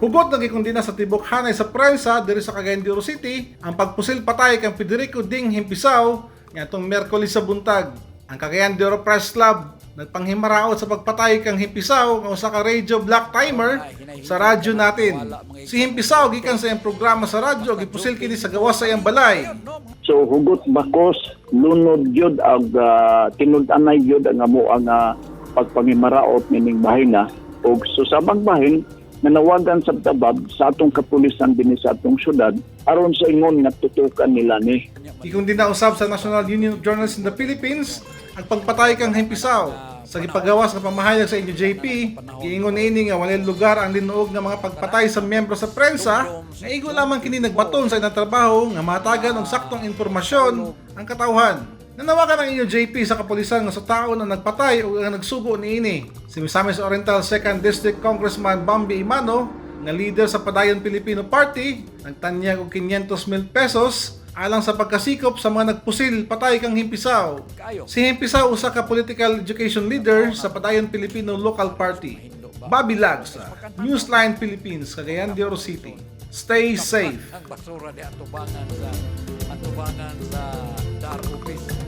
Hugot nga gikondena sa tibok hanay sa prensa diri sa Cagayan de Oro City ang pagpusil patay kang Federico Ding Himpisaw ngadtong Miyerkules sa buntag. Ang Cagayan de Oro Press Club nagpanghimaraot sa pagpatay kang Himpisaw nga usa ka radio black timer sa radyo natin. Si Himpisaw, gikan sa iyang programa sa radyo, gipusil kini sa gawas sa iyang balay. So hugot bakos, lunod gyud ag tinud-anay gyud ang amo ang pagpangimaraot nining bahina. Ug so samang bahin, nanawagan sa tabab sa atong kapulisan dinhi sa atong syudad aron sa ingon nga tutukan nila ni. Gikondena usab sa National Union of Journalists in the Philippines ang pagpatay kang Himpisaw. Sa gipagawas nga pamahayag sa NUJP, giingon niini nga walay lugar ang linuog nga mga pagpatay sa miyembro sa prensa nga igo lamang kini nagbaton sa ilang trabaho nga matagan og saktong impormasyon ang katawhan. Nanawagan ang NUJP sa kapulisan nga sutaon ang nagpatay o ang nagsugo niini. Si Misamis Oriental 2nd District Congressman Bambi Emano nga leader sa Padayon Pilipino Party, nagtanyag og 500 mil pesos alang sa pagkasikop sa mga nagpusil patay kang Himpisaw. Si Himpisaw usa ka political education leader sa Padayon Pilipino Local Party. Bobby Lagsa, Newsline Philippines, Cagayan de Oro City. Stay safe. Ang basura di atubangan sa DAR office.